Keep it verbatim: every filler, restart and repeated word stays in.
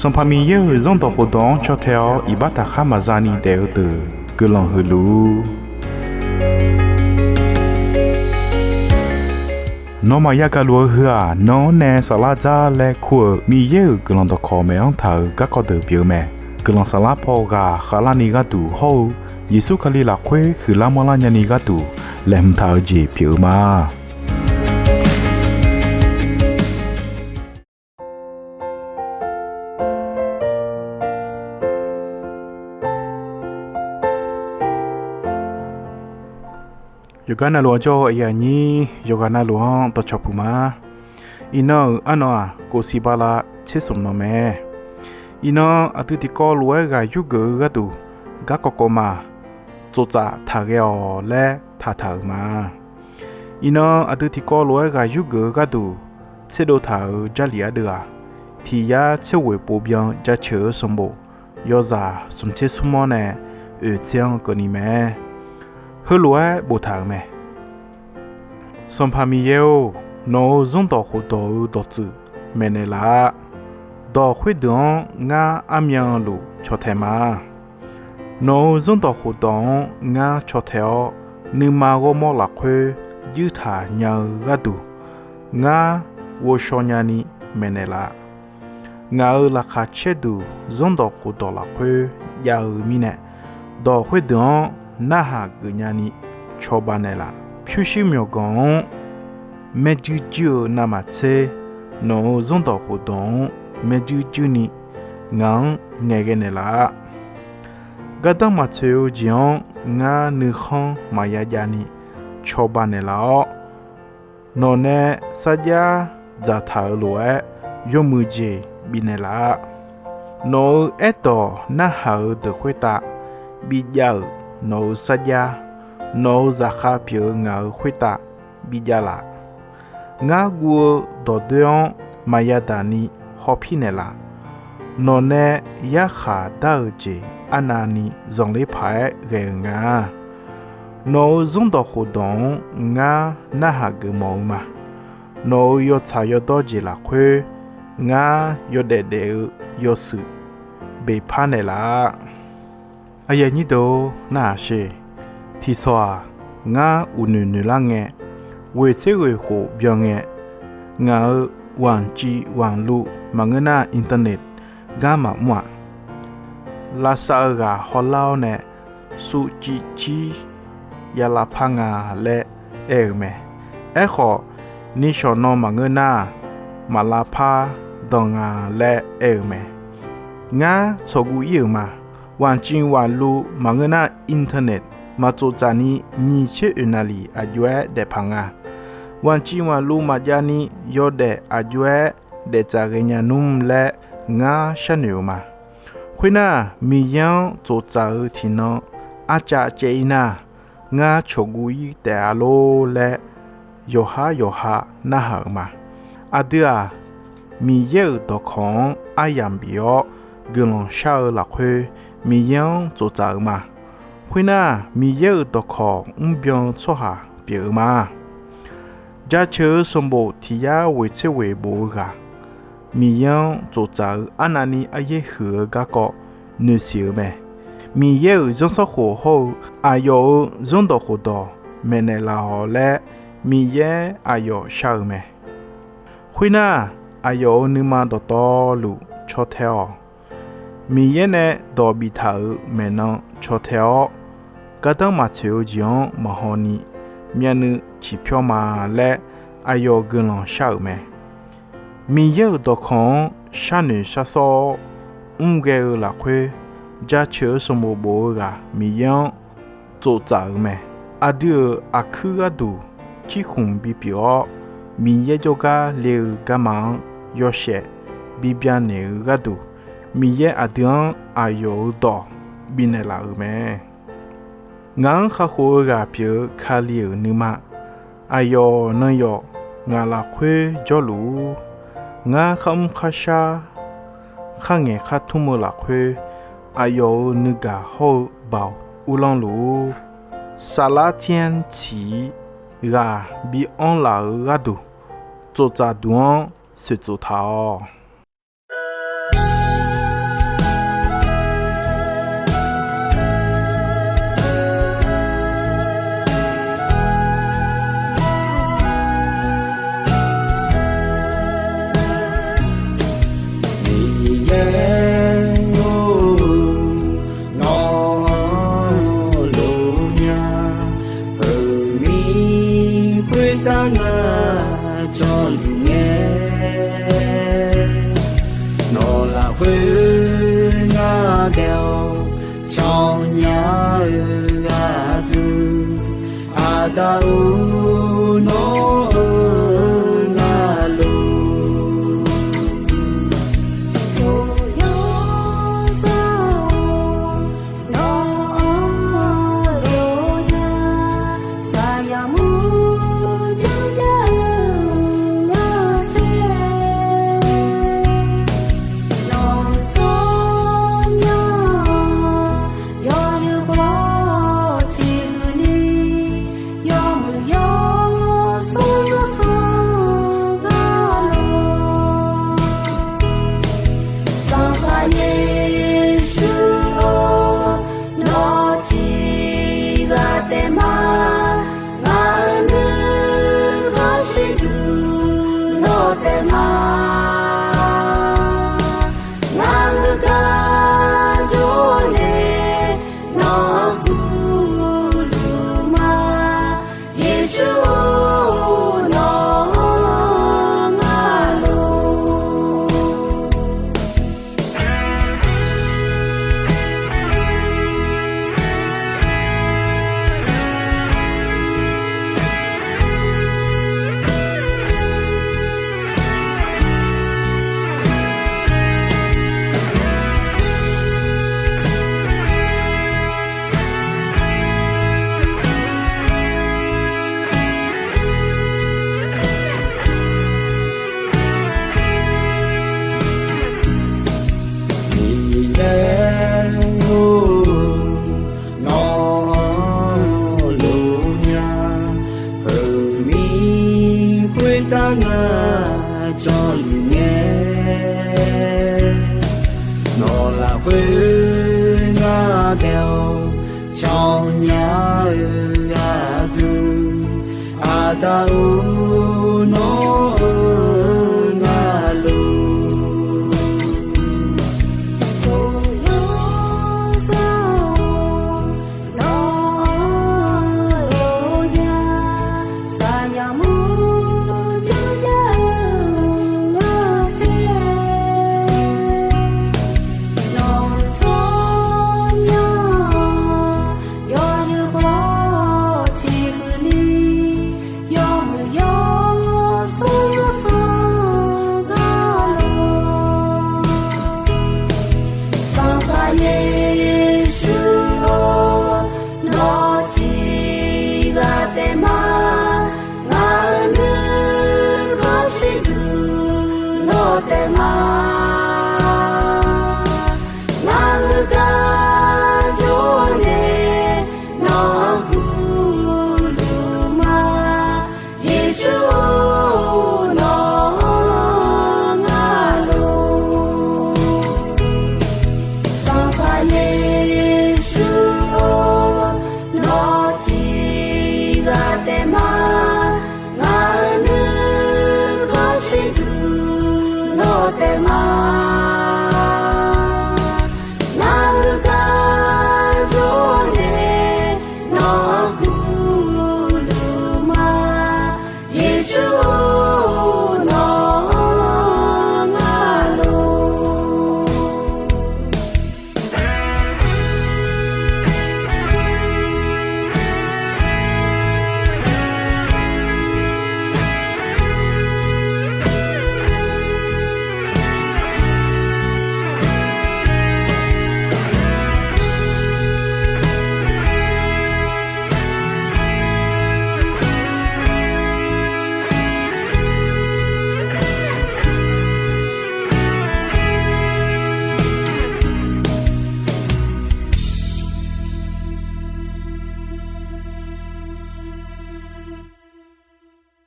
Sanqpaq Miqyaer-euq Zanrdawq khofdawq-anr caw tae-awr iqbax taqkhar maqza ni daef-eu deuq guiqlanq huiq luf-ur. Nawmaf yagaq luf-eu heu-aq, nan-anr nae saflar dzar laer kur-euq Miqyaer-euq guiqlanq dawqkawq maeq-anr taq-euq garkawv deuq pyeuf-eu mae. Guiqlanq saflar paw ghaq khavlarni gharduq hawr-eu Yeqsur Kali lafkhoer huiqlar manrlar nyani gharduq laeqhmq taq-eu jeq pyeuf-eu ma. Yawqgar navluf-anr jawr-eu aqyuif aqnyir yawqghaq navluf-anr dawqcawq puq ma. Iqnan-euq arnan-aq, kof siq bala tser smq nan mae. Iqnan aqdui tiqkawv lof-aer ghaq yurgeuf-eu gharduq garkawv kawv ma. Tsoftsaf taqghae-awq laer taqtaq-euq ma. Iqnan aqdui tiqkawv lof-aer ghaq yurgeuf-eu gharduq tserdov taq-euq Jarlif ardeuv-aq, Tiq Yar tser ghoeq pov byan jaceuq-eu sanqbof yawzaq smq tser smq-awr nae oeq tser-anr keuvni mae. Heulof-aer boftaq-euq mae. Sanqpaq Miqyaer-or, nawq-euq zanrdawq khofdawq-eu dawqtsuif maeqnaeq laf-a. Dawq khoerdeuq-anr ngar armyanluf caw tae ma. Nawq-euq zanrdawq khofdawq-anr ngar caw tae-awr, nuima ghawrmawr lafkhoer juirtaq nya-eu gharduq, ngar ghovshaw nyani maeqnaeq laf. Ngaq-euq laqkhaq caerduq zanrdawq khofdawq lafkhoer jav-eu mirnae, dawq khoerdeuq-anr narhaq geuf nyani cawba naeqlaf. Pyurshuir myawqganq-anr maerjuir juir-eu navmaqtser, nawq-euq zanrdawq khofdawq-anr maerjuir juirni ngaq-anr ngaeqghae naeqlaf-a. Gardanr maqtsoeq-eu jeq-anr ngar nuikhanr maqya javni cawba naeqlaf-awr, nawqnae sarjax dzaqtaq-euq lof-aer yawmuiq jeq bifnaeq laf-a. Nawq-euq aerdawq narhaq-eu deuq khoertav bijav-euq nawq-euq sarjax, nawq-euq zaqkhav pyeuf-eu ngaq-euq khoertav bijav laf. Ngar guv-eu dawqdoer-anr maqya daq ni hawpir naeqlaf. Nawqnae yarkhaq dar-euq jeq arnavni zanqler paq-aer ghae-euq nga. Nawq-euq zanrdawq khofdawq-anr ngar narhaq geufmawf-eu ma. Nawq-euq yawtsaq yawdawr jeq lafkhoer ngar yawdaef daef-eu yawshuif beqpar naeqlaf-a. Aqyuif aqnyir deuq-or, narhaq sher. Tiqsawq-aq, ngar uqnoeq noeqlar ngae, ghoeq tser ghoeq khof byan ngae, ngaq-euq wanqciv wanqluv maqngeur nar, internet gar maqmr-aq, lavsav-eu ghaq hawlar-awr nae, suvciv cir ya lavpar nga laer aer-euq mae. Aerkhawf, nishawq nan maqngeur nar, maq lavpar dan nga laer aer-euq mae. Ngar tsawqguv ir-euq ma. Wanqciv wanqluv maqngeur nar, internet maq tsoftsaf ni nyiq tser oeq naqliq aqjox-aer daefpaq nga. Wanqciv wanqluv maqjav ni yawdaef aqjox-aer daeftsaf ghaenya nmr laer ngar sharnoeq-euq ma. Khoernar, Miqyaer-anr tsoftsaf-eu tiqnan arcav caev ir nar, ngar cawqguv ir taef-a lor laer yawqhar yawqha narhaq-euq ma. Aqdui-aq, Miqyaer-euq dawqkawq-anr aryamq bif-awr guiqlanq shar-eu lafkhoer Miqyaer-anr tsoftsaf-euq ma. Khoernar, Miqyaer-euq dawqkawq mrbyan-eu tsawrhaq pyeuf-eu ma. Jaceuq-eu sanqbof tiq yar ghoeq tser ghoeq bof-eu ghaq, Miqyaer-anr tsoftsaf-eu arnavni aryaer huiq-eu garkawv noeqsiq-euq mae. Miqyaer-euq zanrsanrkhof hawr-eu aqyawf-euq zanrdawq khofdawq maeqnaeq laf-awq laer Miqyaer aqyawf shar-euq mae. Khoernar, aqyawf-euq nuima dawqtawvluf caw tae-awq. Miqyaer nae dawq biftaq-euq maeqnan caw tae-awr, gardanr maqtsoeq-eu jeq-anr maqhaw ni myavnuiv ciqpyawr ma laer aqyawf guiqlanq shar-euq mae. Miqyaer-euq dawqkawq-anr sharnoeq sharsawr-awr mrghae-eu lafkhoer, jaceuq-eu sanqbof bof-eu ghaq Miqyaer-anr tsoftsaf-euq mae. Aqdui-euq aqkuir gharduq cirkhmq bipyeuf-awr, Miqyaer jawrgar le-eu garma-anr yawshaef bibya naeq-eu gharduq, Miqyaer aqdui-anr aqyawf-euq dawq bifnaeq laf-euq mae. Ngaq-anr kakhof-eu ghaq pyeuf-eu Kali-euq nuima, aqyawf nan yawf ngaq lafkhoer jawrluf-ur. Ngar kharmr kharshar, kharngaeq khartmr-eu lafkhoer, aqyawf-euq nuigaq hawr-eu Baoq uvlanr luf-ur. Saflar tsanr ciq-ir ghaq bi anr laf-eu gharduq, tsoftsaf duq-anr soeqtsof taq-awq. jawrluf ngae. Nawq lafkhoer ngar daef-awr cawnya-eu gharduq, Aqda-or, nawr-eu ngar lor. Yawsanr-or, nawq-anr lof nya, saqyaq murjur nya-eu ngar tser, nawq-euq tsawrmyanr-aq, yawnyir khawf ciqhuiq ni, yawmuiq yawsur yawsanr gar lor. Sanqpaq Yeqsur-or, nawq tiq ghaq taef ma. Ngaq-euq nuikhanr shirduq nawq taef ma. Ngaq-euq gar jawr nae nawq-anr gurluf ma. Yeqsur-or, nawq-anr ngar lor. Miqyaer-or, nawq-anr lof nya, heumir khoertav ngar jawrluf ngae. Nawq lafkhoer ngar daef-awr cawnya-eu gharduq, Aqda-or, nawr-eu ngar lor. Yawsanr-or, nawq-anr lof nya, saqyaq murjur nya-eu ngar tser, nawq-euq tsawrmyanr-aq, yawnyir khawf ciqhuiq ni, yawmuiq yawsur yawsanr gar lor. Sanqpaq Yeqsur-or, nawq tiq ghaq taef ma. Ngaq-euq nuikhanr shirduq nawq taef ma. Ngaq-euq gar jawr nae nawq-anr gurluf ma. Yeqsur-or, nawq-anr ngar lor. Sanqpaq Yeqsur-or, nawq tiq ghaq taef ma. Ngaq-euq nuikhanr shirduq nawq taef ma.